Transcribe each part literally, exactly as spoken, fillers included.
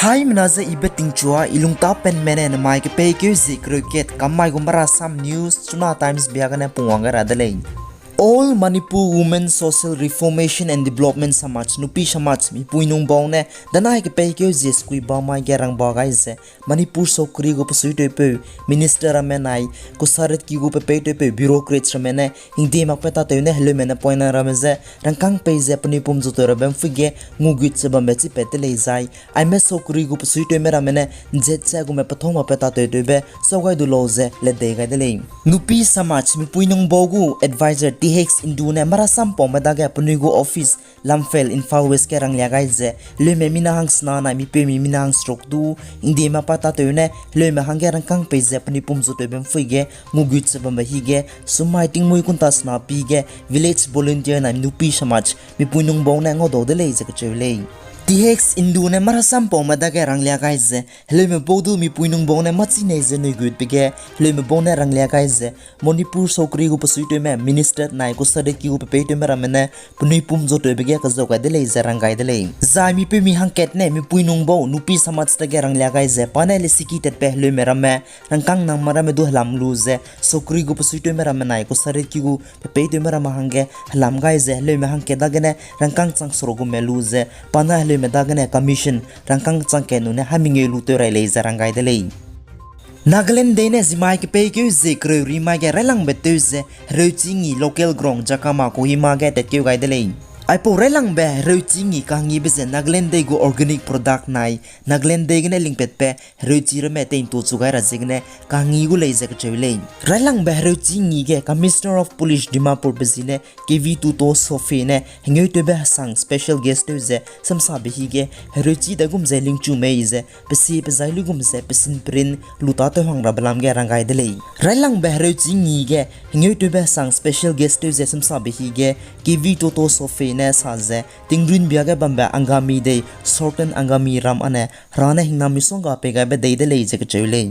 Haimena ze I Betingchua, I lungtapenme ne namai kepeikeu zie kereu kat kammai gu Marasam News, Chuna Times bia gene pungwang gai ra de lei. All Manipur Women Social Reformation and Development Samaj, Nupi Samaj, mipui nung bau ne, danai kepeikeu zie sukui bamai ge rangba gai ze, Manipur saukri gu pesuitewpeu, minister ramme nai, kusaritki gu pepeitewpeu, bureaucrats ramme ne, hingde makbe tatew ne heleume ne poina ramme ze, rangkâng pei ze penui pum zutew rabe mpui ge, ngugut ze bambe chipat de lei zai, aime saukri gu pesuitewme ramme ne, nzet ze gume pethong makbe tatewtewbe, sau gai du lau ze, ledei gai de lei. Nupi Samaj, mipui nung bau gu, advisor T H Indu ne, Marasam paume dage penui gu office, Lamphel, Imphal West ge ranglia gai ze, heleume mina hang sena nai mipeumi mina hang seruk du, hingde makbe tatew ne, heleume hangge rangkâng pei ze penui pum zutewbe mpui ge, ngugut ze bambe hige, sumai tingmui kunta sena pi ge, village volunteer nai Nupi Samaj, mipui nung bau ne ngaudau de lei ze kacheu lei. T H Indu ne Marasam paume dage ranglia gai ze, heleume bau du mipui nung bau ne machi nei ze nuigutbe ge, heleume bau ne ranglia gai ze, Manipur saukri gu pesuitewme, minister nai kusaritki gu pepeitewme ramme ne, penui pum zutewbe ge kazau gai de lei ze rang gai de lei. Zai mipeumi hangkat ne, mipui nung bau, Nupi Samaj dage ranglia gai ze, pa ne lesiki tatbe heleume ramme, rangkâng nang ma ramme du helam lu ze, saukri gu pesuitewme ramme nai kusaritki gu pepeitewme ramme hangge, helam gai ze, heleume hangkat dagene, rangkâng chang seruk gume lu ze, pa ne heleume dagene, commission, rangkâng chang kat nu ne, hamingeu lu tew rai lei ze rang gai de lei. Nagaland Day ne zimai kepeikeu zie kereu rimai ge railangbe tew ze, hereuchi ngi local ground Jakama Kohima ge tatkeu gai de lei. Aipau railangbe hereuchi ngi kahangibe ze Nagaland Day gu organic product nai, Nagaland Day gene lingpatbe hereuchi ramme teintu chu gai ra ziegene kahangi gu lei ze kacheu lei. Railangbe hereuchi ngi ge Commissioner of Police Dimapur pe zi ne K V Tuto Sofe ne hengeutewbe hesang special guest tew ze samsabe hige hereuchi dagum ze lingchu mei ze pesi pezai luigum ze pesin perin lu tâtew hang rabe lam ge rang gai de lei. Railangbe hereuchi ngi ge hengeutewbe hesang special guest tew ze samsabe hige K V Tuto Sofe ne sa ze tingrun bia ge bambe Angami Day, Southern Angami ram ane hera ne hingnam misongga pei gaibe dei de lei ze kacheu lei.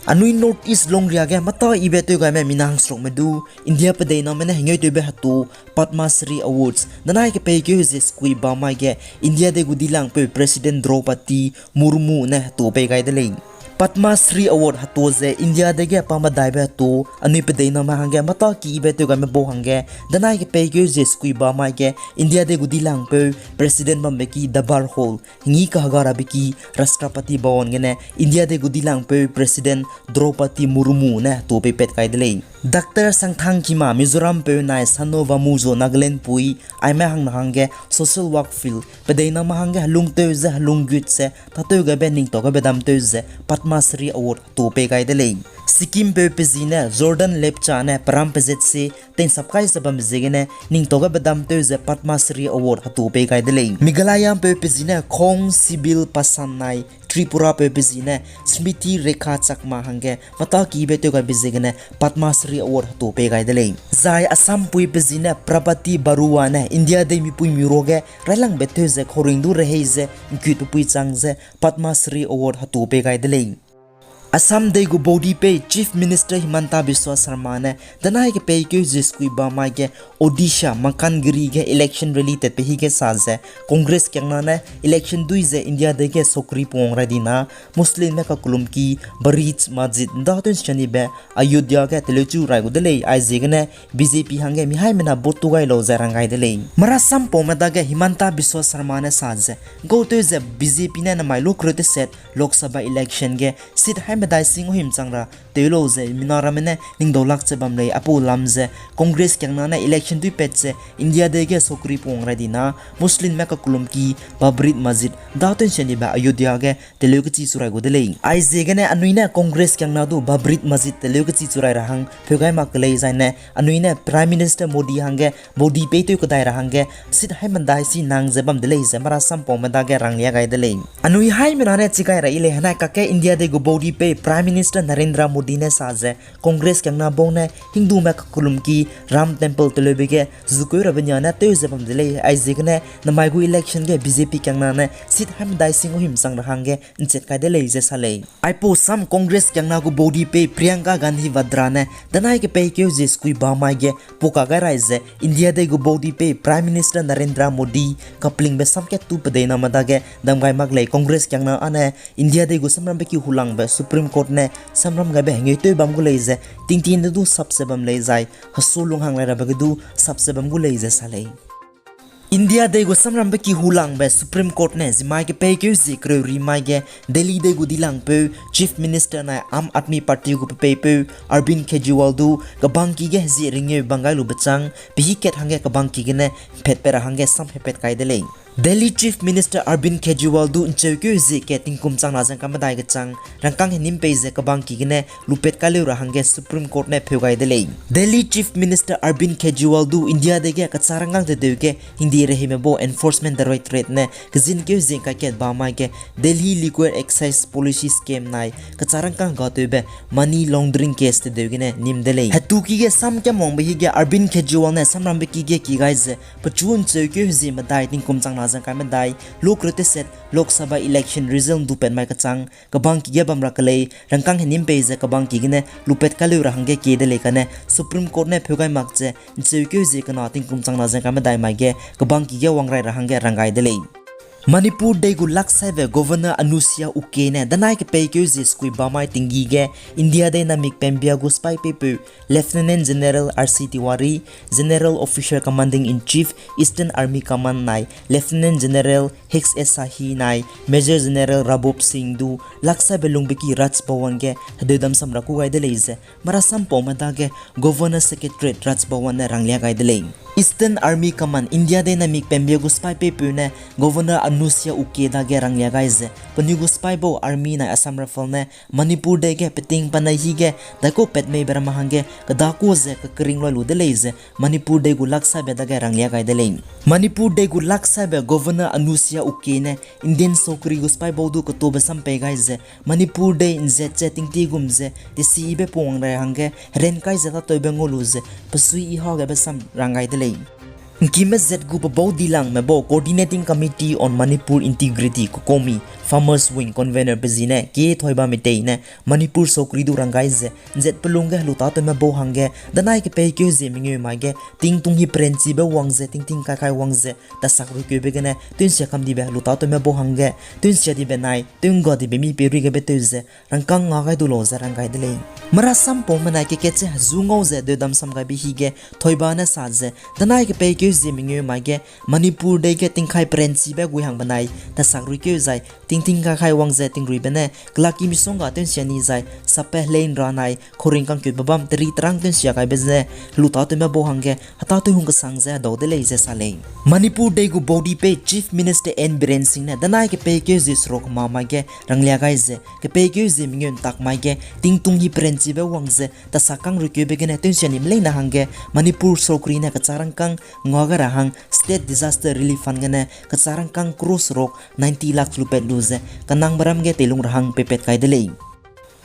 Anui North East longria ge mata ibe tewgaime mina hangserukme du, India pedeiname ne hengeutewbe hetu, Padma Shri Awards, danai kepeikeu zie sukui bamai ge, India dei gu dilangpeu President Draupadi Murmu ne hetu pei gai de lei. Padma Shri Award hetu ze India dei ge pa medaibe hetu, anui pedeiname hangge mata kibe tewgaime bau hangge, danai kepeikeu zie sukui bamai ge, India dei gu dilangpeu President bambe ki Darbar Hall, hengi kahega rabe ki Rashtrapati Bhavan gene India dei gu dilangpeu President Draupadi Murmu ne hetu peipat kai de lei. Doctor Sangthang Kima Mizoram peu nai Sano Vamuzo Nagaland pui, aime hangna hangge social work field, pedeiname hangge helungtew ze helunggut ze, tâtew gaibe ningtau gaibe damtew ze Padma Shri Award hetu pei gai de lei. Sikkim peu pe zi ne Jordan Lepcha ne peram pezet se teinsap kai ze bambe ziegene ningtau gaibe damtew ze Padma Shri Award hetu pei gai de lei. Meghalaya peu pe zi ne Khong Sibil Passan nai Tripura peu pe zi ne Smriti Rekha Chakma hangge mata kibe tewgaibe ziegene Padma Shri Award hetu pei gai de lei. Zai Assam pui pe zi ne Prabhati Baruah ne India dei mipuimi ruage railangbe tew ze khauring du rehei ze ngkut pe pui chang ze Padma Shri Award hetu pei gai de lei. Assam dei gu baudipei Chief Minister Himanta Biswa Sarma ne danai kepeikeu zie sukui bamai ge Odisha Malkangiri ge election rally tatbe hige sa ze Congress kiangna ne election dui ze India dei ge saukri pungwang rai dina Muslimme kakelum ki Babri Masjid nda tun sianibe Ayodhya ge teleuchu rai gu de lei. Aiziegene B J P hangge mihaimena vote tu gai lau ze rang gai de lei. Marasam paume dage Himanta Biswa Sarma ne sa ze, gautew ze B J P ne namai lu kereu teset Lok Sabha election ge seat haimedai sing ohim chang ra tew lau ze mina ramme ne ningdaulak ze bam lei. Aipau lam ze Congress kiangna ne election duipat ze India dei ge saukri pungwang rai dina Muslimme kakelum ki Babri Masjid nda tun sianibe Ayodhya ge teleu kechi chu rai gu de lei. Aiziegene anui ne Congress kiangna du Babri Masjid teleu kechi chu rai ra hang pheu gai mak ke lei. Zaine anui ne Prime Minister Modi hangge baudipei tew kedai ra hangge seat haimedai si nang ze bam de lei ze marasam paume dage ranglia gai de lei. Anui haimena ne chi gai ra i lei. Henai kakge India dei gu baudipei Prime Minister Narendra Modi ne sa ze Congress kiangna bau ne Hindume kakelum ki Ram Temple teleube ge zukeu rabe nia ne tew ze bam de lei. Aiziegene namai gu election ge B J P kiangna ne seat haimedai sing ohim chang ra hangge nchet kai de lei ze sa lei. Aipau sam Congress kiangna gu baudipei Priyanka Gandhi Vadra ne danai kepeikeu zie sukui bamai ge puka gai rai ze India dei gu baudipei Prime Minister Narendra Modi kapelingbe sam kat tu pedeiname dage dam gai mak lei. Congress kiangna âne India dei gu samrambe ki hulangbe Supreme Court ne samram gaibe hengeu tew bam gu lei ze, tingtine du sapse bam lei zai, hesu lunghang lai rabe ge du sapse bam gu lei ze sa lei. India dei gu samrambe ki hulangbe Supreme Court ne zimai kepeikeu zie kereu ri mai ge Delhi dei gu dilangpeu Chief Minister nai Aam Aadmi Party gu pepeipeu Arvind Kejriwal du kebangki ge hezie ringeu bang gai lube chang, pehî kat hangge kebangki gene mphetpat ra hangge sam hepat kai de lei. Delhi Chief Minister Arvind Kejriwal du ncheukeu hezie ke tingkum changna zengka medai kechang rangkâng henim pei ze kebangki gene lupat kai leu ra hangge Supreme Court ne pheu gai de lei. Delhi Chief Minister Arvind Kejriwal du India dei ge kechârangkâng dedeu ge hingde reheime bau Enforcement Directorate ne kezinkeu hezie ngkai kat ba mai ge Delhi Liquor Excise Policy Scheme nai kechârangkâng gatewbe money laundering case dedeu gene nim de lei. Hetuki ge sam kiam wangbe hige Arvind Kejriwal ne samrambe ki ge ki gai ze pechu ncheukeu hezie medai tingkum changna zengkai medai, luk reu teset Lok Sabha election result du pat mai kechang kebangki ge bam ra kelei rangkâng henim pei ze kebangki gene lupat kai leu ra hangge kie de lei kane Supreme Court ne pheu gai mak ze ncheukeu hezie kena tingkum changna zengka medai mai ge kebangki ge wang rai ra hangge rang gai de lei. Manipur dei gu laksaibe Governor Anusuiya Uikey ne danai kepeikeu zie sukui ba mai tinggi ge India dei namik pembia gu sipai peipeu Lieutenant General R C Tiwari, General Officer Commanding in Chief, Eastern Army Command nai Lieutenant General H S Sahi nai Major General Rabop Singh du laksaibe lungbe ki Raj Bhavan ge hedeudam sam ra kû gai de lei ze marasampaume dage Governor Secretariat Raj Bhavan ne ranglia gai de lei. Eastern Army Command India dei namik pembia gu sipai peipeu ne Governor Anusuiya Uikey dage ranglia gai ze penui gu sipai bau Army nai Assam Rifle ne Manipur dei ge peting panai hige daikau pat meibe ramme hangge kedakua ze kekering lui lu de lei ze Manipur dei gu laksaibe dage ranglia gai de lei. Manipur dei gu laksaibe Governor Anusuiya Uikey ne Indian sokri gu sipai bau du ketobe sam pei gai ze Manipur dei nzat ze tingtie gum ze tesibe pungwang rai hangge herenkai ze tâtewbe ngau lu ze pesui i ha gaibe sam rang gai de lei. Ngkime zat gu pebau dilangme bau Coordinating Committee on Manipur Integrity, COCOMI, Farmers Wing Convener pe zi ne K Thoiba Meitei ne Manipur sokri du rang gai ze nzat pelung ge helu tâtewme bau hangge danai kepeikeu zie mengeu mai ge tingtung hi perenchibe wang ze tingting kaikai wang ze tasak ruikeube gene tewnsia kamdibe helu tâtewme bau hangge tewnsia dibe nai tewngga dibe mi peirui gebe tew ze rangkâng nga gai du lau ze rang gai de lei. Marasampaume nai kekat ze hezu ngau ze deudam sam gaibe hige Thoiba ne sa ze danai kepeikeu zie mengeu mai ge Manipur dei ge tingkai perenchibe gui hangbe nai tasak ruikeu zai tingting kaikai wang ze tingruibe ne kelaki misongga tewnsia ni zai sape helein ra nai khuring kangkeube bam teri terang tewnsia gaibe ze helu tâtewme bau hangge hetâtew hung kesang ze hedau de lei ze sa lei. Manipur dei gu baudipei Chief Minister N Biren Singh ne danai kepeikeu zie seruk ma mai ge ranglia gai ze kepeikeu zie mengeu ntak mai ge tingtung hi perenchibe wang ze tasakang ruikeube gene tewnsia nime leine hangge Manipur sokri ne kechârangkâng ngua gai ra hang State Disaster Relief Fund gene kechârangkâng crore seruk ninety lakh lupat lu ze kanangbe ram ge teilung ra hang peipat kai de lei.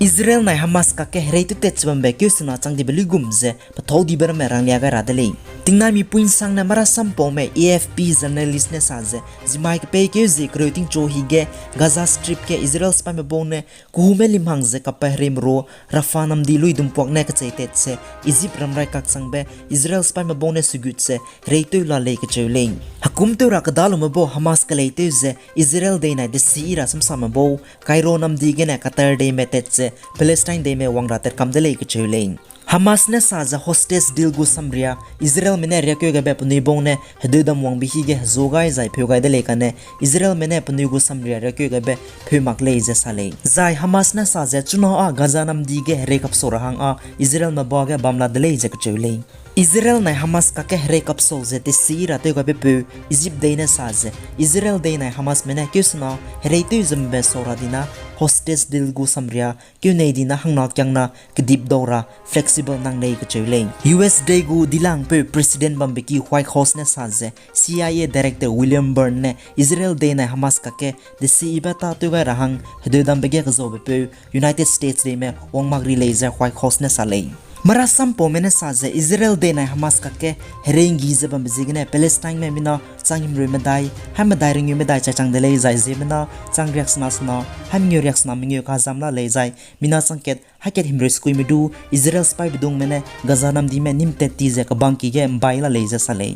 Israel nai Hamas kakge herei tewtat che bambe keu sena chang dibe luigum ze pethâu dibe ramme ranglia gai ra de lei. Tingnai mipui nsang ne marasampaume A F P journalist ne sa ze zimai kepeikeu zie kereu tingchu hige Gaza Strip ge Israel sipaime bau ne kehume lim hang ze kape hereime ru Rafah namdi luidumpuak ne kecheitat ze Egypt ramrai kakchangbe Israel sipaime bau ne sugut ze hereitew la lei kacheu lei. Hekum tew ra kedalume bau Hamas keleitew ze Israel dei nai desi i ra samsame bau Cairo namdi gene Qatar deime tat ze Palestine deime wang ra tatkam de lei kacheu lei. Hamas ne sa ze hostage deal gu samria Israelme ne riakeu gaibe penui bau ne hedeudam wangbe hige hezu gai zai pheu gai de lei kane Israelme ne penui gu samria riakeu gaibe pheu mak lei ze sa lei. Zai Hamas ne sa ze chuna â Gaza namdi ge herei kapsau ra hang â Israelme ba ge bam la de lei ze kacheu lei. Israel nai Hamas kakge herei kapsau ze tesi ra tew gaibepeu Egypt dei ne sa ze Israel dei nai Hamasme ne keu sena hereitew ze mbe sau ra dina hostage deal gu samria keu nei dina hangna kiangna kedip dau ra flexible nang lei kacheu lei. U S dei gu dilangpeu President bambe ki White House ne sa ze C I A Director William Burns ne Israel dei nai Hamas kakge desibe tâtew gai ra hang hedeudambe ge kezaubepeu United States deime wang mak ri lei ze White House ne sa lei. Marasampaume ne sa ze Israel dei nai Hamas kakge herei nggi ze bambe ziegene Palestineme mina chang himreu medai hai medai rengeu medai chai chang de lei zai ziemmena chang riaksena sena hai mengeu riaksena mengeu kazam la lei zai mina chang kat hai kat himreu sekuime du Israel sipaibedungme ne Gaza namdime nîm tat ti ze kebangki ge mbai la lei ze sa lei.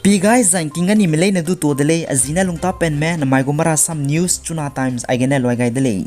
Pi gai zangking ga nime leine du tuâ de lei, a zi ne lungtapenme namai gu Marasam News Chuna Times aigene luai gai de lei.